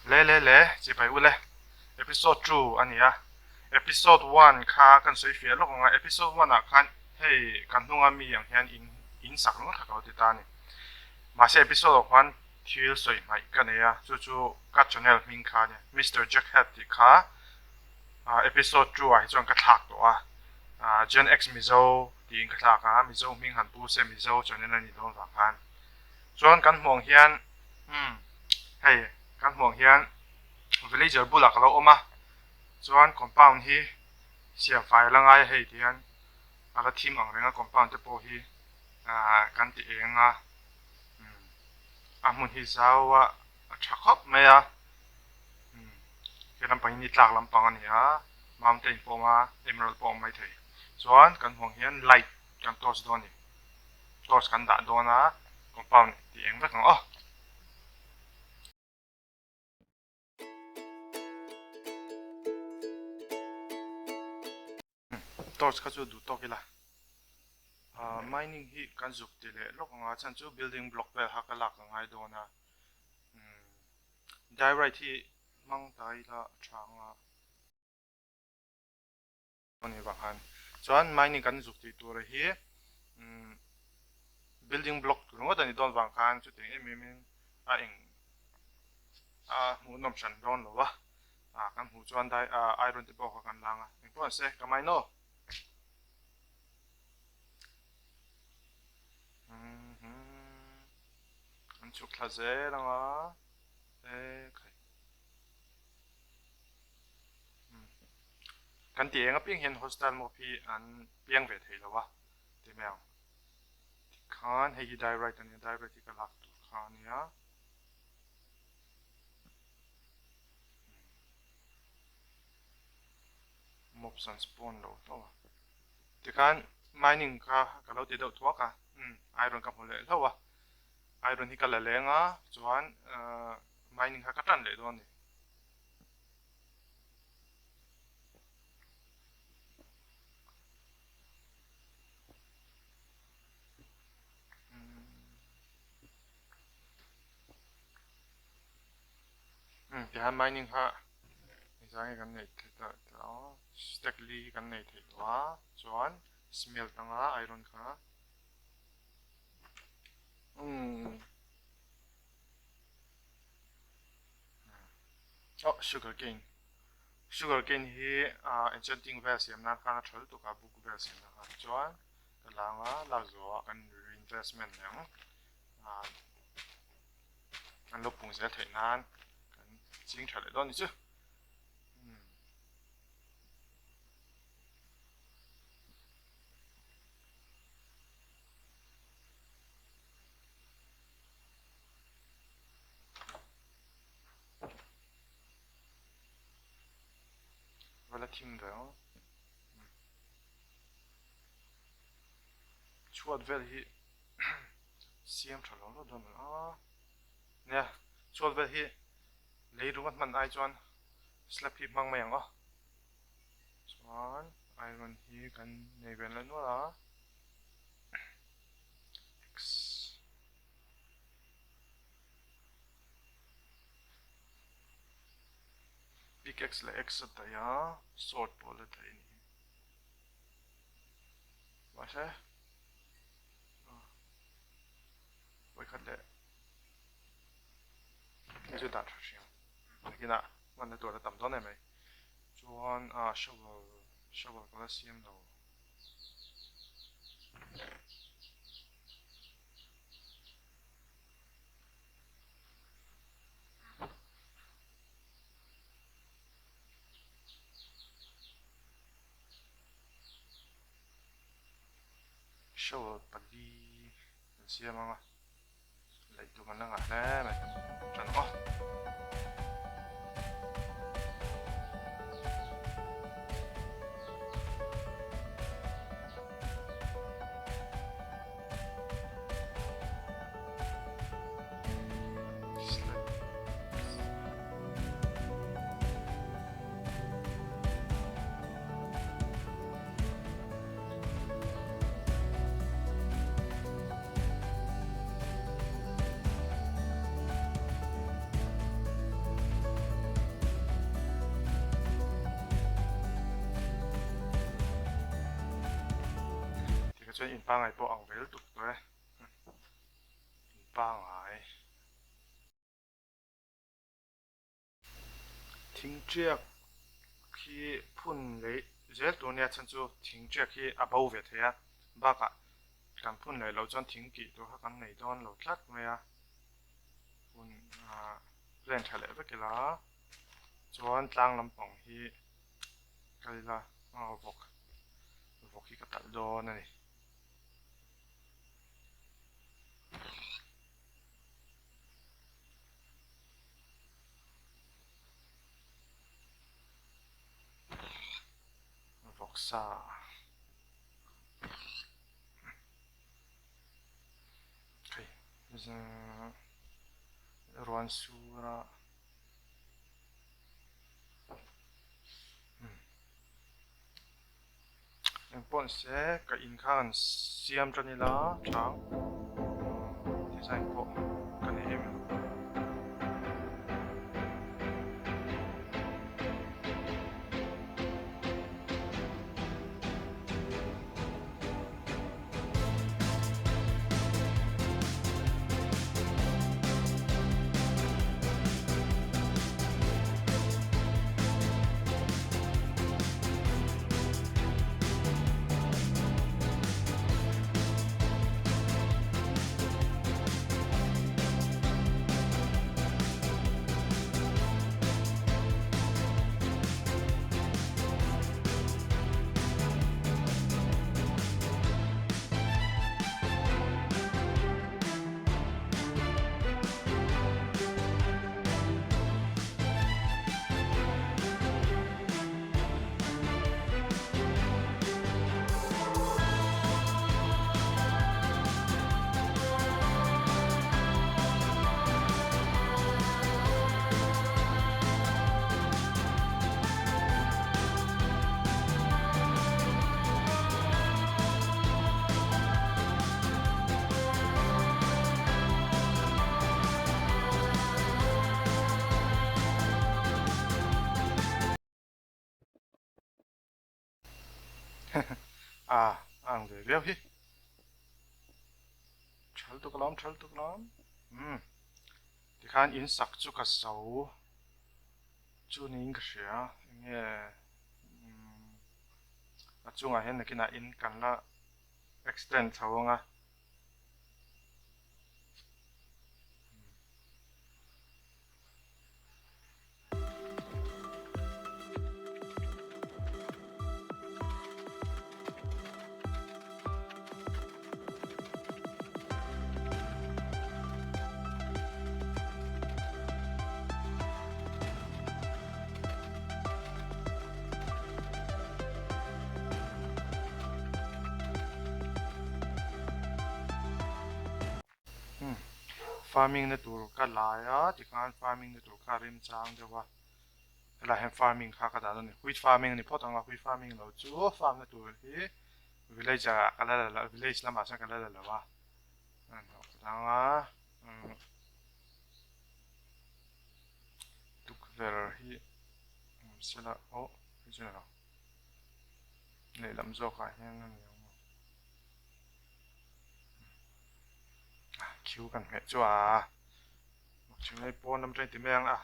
Le le le, chibai ule. Episode 2 a ni a. Episode 1 kha kan sawi fiah lawk ang a, episode 1 ah khan hei kan hnunga mi ang hian in in sak ringawt kha ka lo ti ta a ni. Mahse episode ah khuan thil sawi hmaih ka nei a, chu chu ka channel hming kha a nia, Mister Jackhead tih kha episode 2 ah hi chuan ka thlak tawh a, Gen X Mizo tiin ka thlak a, Mizo hming han pu se Mizo channel a nih dawn vang khan. Chuan kan hmuh ang hian umm hei kan hmuh ang hian villager bulah ka lo awm a, chuan compound hi siam fai a la ngai a hei ti hian a la thim ang reng a compound te pawh hi ah kan ti eng a umm a hmun hi zau a a tha khawp mai a umm he lampang hi ni tlak lampang a ni a mountain pawh a awm a emerald pawh a awm maithei chuan kan hmuh ang hian light kan torch dawn a ni. Torch kan dah dawn a, compound tih eng vek ang aw. Torch kha chu duh tawk ila. Ah mining hi kan zuk ti leh lawk ang a, chhan chu building block vel kha ka lak a ngai dawn a. Umm diorite hi hmang ta ila a tha ang a. A ni vang khan chuan mining kan zuk tih tur hi building block tur ngawt a ni dawn vang khan chutiang em em in a eng a hmuh nawm hran dawn lo a, ah kan hmuh chuan dai ah iron te pawh kha kan lang a engpawh an se ka mine aw. An chhuk thla zel ang a e khai. Kan tih eng apiang hian hostile mob hi an piang ve thei lo a ti mai ang. Tikhan hei hi diorite a nia, diorite hi ka lak tur kha a nia. Mobs an spawn lo hlauh a. Tikhan mining kha ka lo ti deuh thuak a, iron ka hmu leh hlauh a. Iron hi ka la leng a, chuan mining kha ka tan leh dawn a ni. Tihian mining kha engzah nge kan neih theih ta stack li hi kan nei theih tawh a chuan smelt anga iron kha umm. Oh sugar cane sugar cane hi ah enchanting vel siam nan khan a tha lutuk a book vel siam nan khan chuan ka lang a lak zawh ah kan reinvestment leh ang ah an lo pung zel theih nan kan ching tha leh dawn ni chu. Va la thim ve ang. Chhuat vel hi siam tha lo lo dawn a. Nia, chhuat vel hi lei ringa hman ai chuan slab hi hmang mai ang aw. Chuan iron hi kan nei ve leh nual a. X. Pickaxe leh axe a daih a, sword pawh la daih a ni. Mahse vawikhat leh hei chu dah tha hriam nakinah hmanna tur a tam dawn em mai. Chuan ah shovel shovel ka la siam lo. Shovel pali an siam ang a, laih tur kan la ngah hle mai, ṭan aw. chuan in pangngai pawh ang ve lutuk tawh e. In pangngai. Thing tiak khi phun leh zel tur nia chhan chu thing tiak hi a bo ve thei a, bakah kan phun leh loh chuan thing kih tur kha kan nei dawn lo tlat mai a, phun ah plan tha leh vek ila chuan tlang lampang hi kal ila aw vawk vawk hi ka talh dawn a ni. Vawksa hei ruan sur a Engpawh ni se ka in kha han siam tan ila chang design pawh ka nei em em. A ang ve viau hi thal tuk alawm thal tuk alawm umm tikhan in sak chu ka zo chu niin ka hria enge umm a chungah hian nakinah in kan la extend chho ang a. Farming na tur ka lai a tikhan farming na tur kha remchang deuh a helai hian farming kha ka dah dawn a ni wheat farming a ni phawt ang a wheat farming lo chu farm na tur hi village ah ka la la village lamah chuan ka la la lo a dang a tukverh hi awm sela aw hei chu ni lo lehlam zawkah hian a ni ang maw khiu kan hmeh chu a thinglai pawn lam atangin ti mai ang a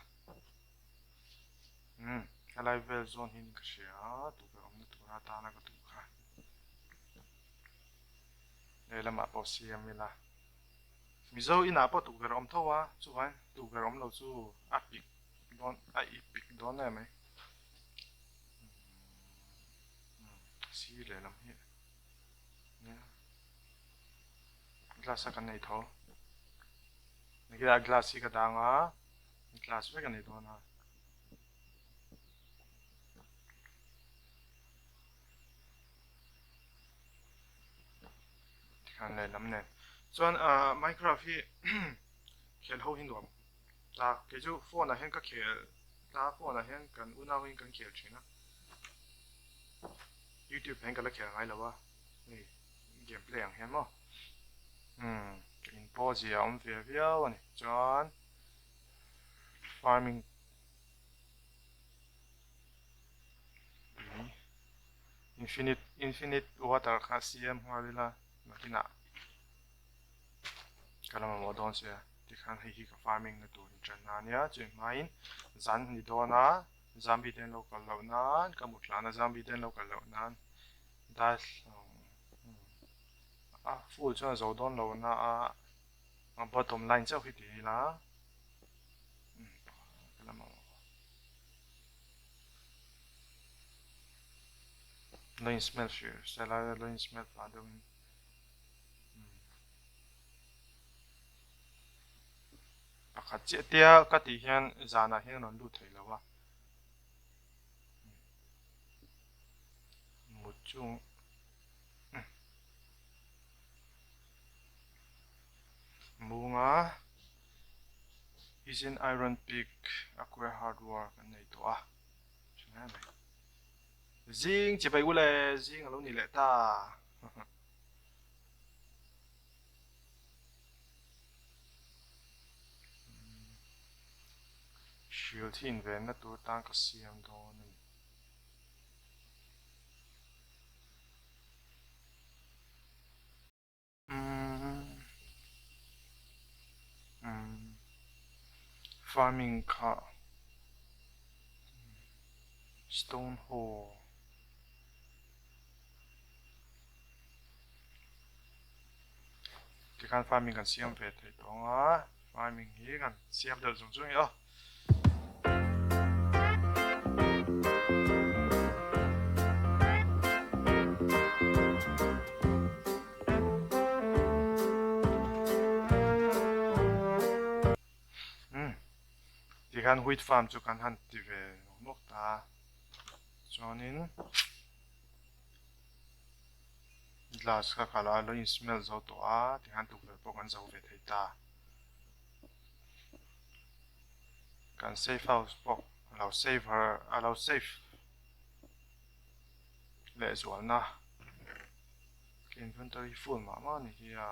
umm helai vel zawn hi ka hria tukverh awmna tur atana ka duh kha lehlamah pawh siam ila. Mizo inah pawh tukverh a awm tho a, chuvang tukverh awm lo chu a pik dawn a i pik dawn em mai. Sir lehlam hi nia glass a kan nei tho. Nikila glass hi ka dang a, glass vek a nei dawn a. Tikhan lehlam nen chuan ah minecraft hi khel ho hi nuam ta kei chu phone ah hian ka khel ta phone ah hian kan unau in kan khel thin a youtube hian ka la khel ngai lo a hei game play ang hian maw umm ka in pawh zia a awm ve viau a ni chuan farming Infinite infinite water kha siam nghal ila. Nakinah ka la mamawh dawn sia tikhan hei hi ka farming na tur inṭan na ania chumi hmain zan ni dawn a zombie te an lo kal loh nan ka mut hlana zombie te an lo kal loh nan darthlalang a full chuan a zo dawn lo na a a bottom line chauh hi ti ila ka la mamawh lo in smell hrilh sela lo in smell pah deuh in. Pakhat chiah tia ka tih hian zanah hian rawn lut thei lo a. Mut chung Munga is in iron pick acquire hardware kan nei tawh a. Tha hle mai. Zing chibai ule zing alo ni leh ta. Shield hi invenna tur tan ka siam dawn a ni. Farming kha stone hoe tikhan farming kan siam ve thei tawh ang a farming hi kan siam deuh zung zung hi aw. Tikhan wheat farm chu kan han ti ve nawk nawk ta a chuanin glass kha kal a lo in smell zo tawh a tikhan tukverh pawh kan zo ve thei ta. Kan safe house pawh a lo save har a lo safe leh zualna ka inventory full mah mah a ni hi a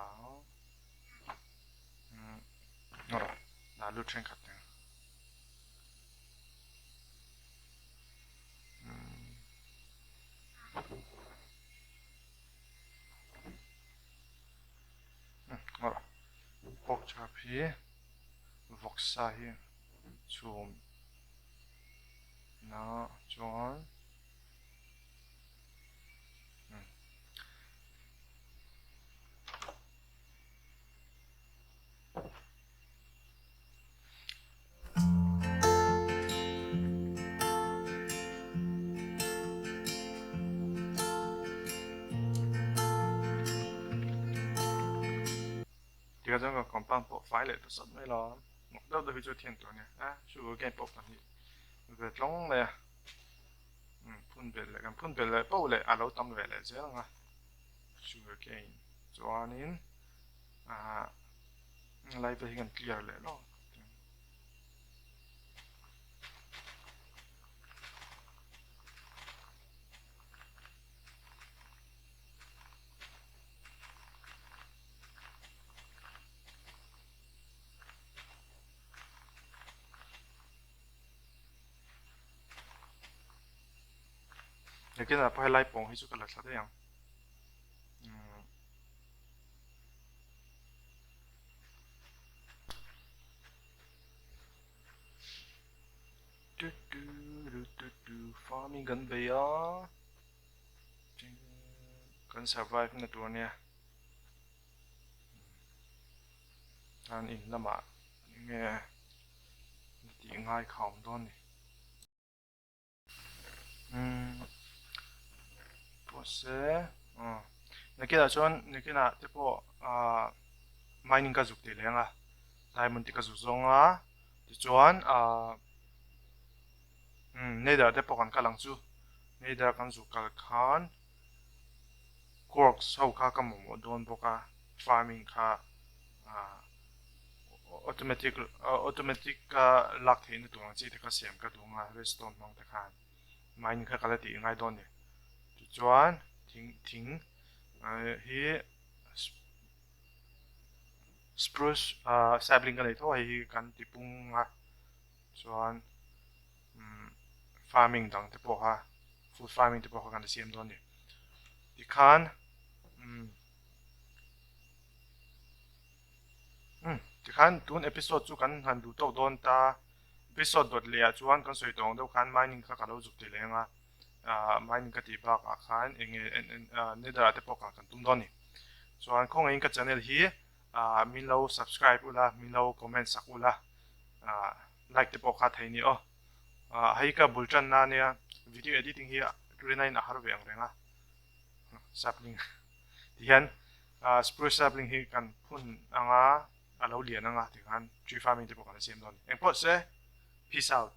umm rawh dah lut thenkhat teng umm. Pork chop hi vawksa hi chhum na chuan Tikah chuan ka compound pawh fai leh ta sawt mai lo a, mak deuh deuh hi chu thian tur a nia, a sugar cane pawh kan hnih ve tlawng mai a, phun belh leh kan phun belh leh poh leh a lo tam ve leh zel ang a, sugar cane chuanin ah lai vel hi kan clear leh lawk. Nakinah pawh helai pawng hi chu ka la thla daih ang. Farming kan bei a kan survive na tur ania tan in lamah enge tih ngai kha awm dawn ni. Umm pawh se aw nakinah chuan nakinah te pawh ahh mining ka zuk tih leh ang a diamond te ka zuk zawng a tichuan ahh umm nether te pawh kan kal ang chu nether kan zuk kal khan quartz ho kha ka mamawh dawn bawk a farming kha ahh. Automatic automatic a lak theihna tur ang chi te kha siam ka duh anga redstone hmang te khan mining kha ka la tih ngai dawn ni tichuan thing thing hi spruce sapling ka nei tho hei hi kan ti pung a chuan farming dang te pawh kha food farming te pawh kha kan la siam dawn ni tikhan. Tikhan tun episode chu kan han duh tawk dawn ta. Episode dawt leh ah chuan kan sawi tawng deuh khan mining kha ka lo zuk ti leng a, mining ka tih bakah khan eng nge nether ah te pawh kah kan tum dawn a ni. Chuan khawngaihin ka channel hi min lo subscribe ula, min lo comment sak ula, like te pawh kha thei ni aw. Hei ka bul tanna ania, video editing hi rinaiin a har ve ang reng a, sapling tihian spruce sapling hi kan phun anga a lo lian anga tikhan tree farming te pawh kan la siam dawn a ni. Engpawh se, peace out.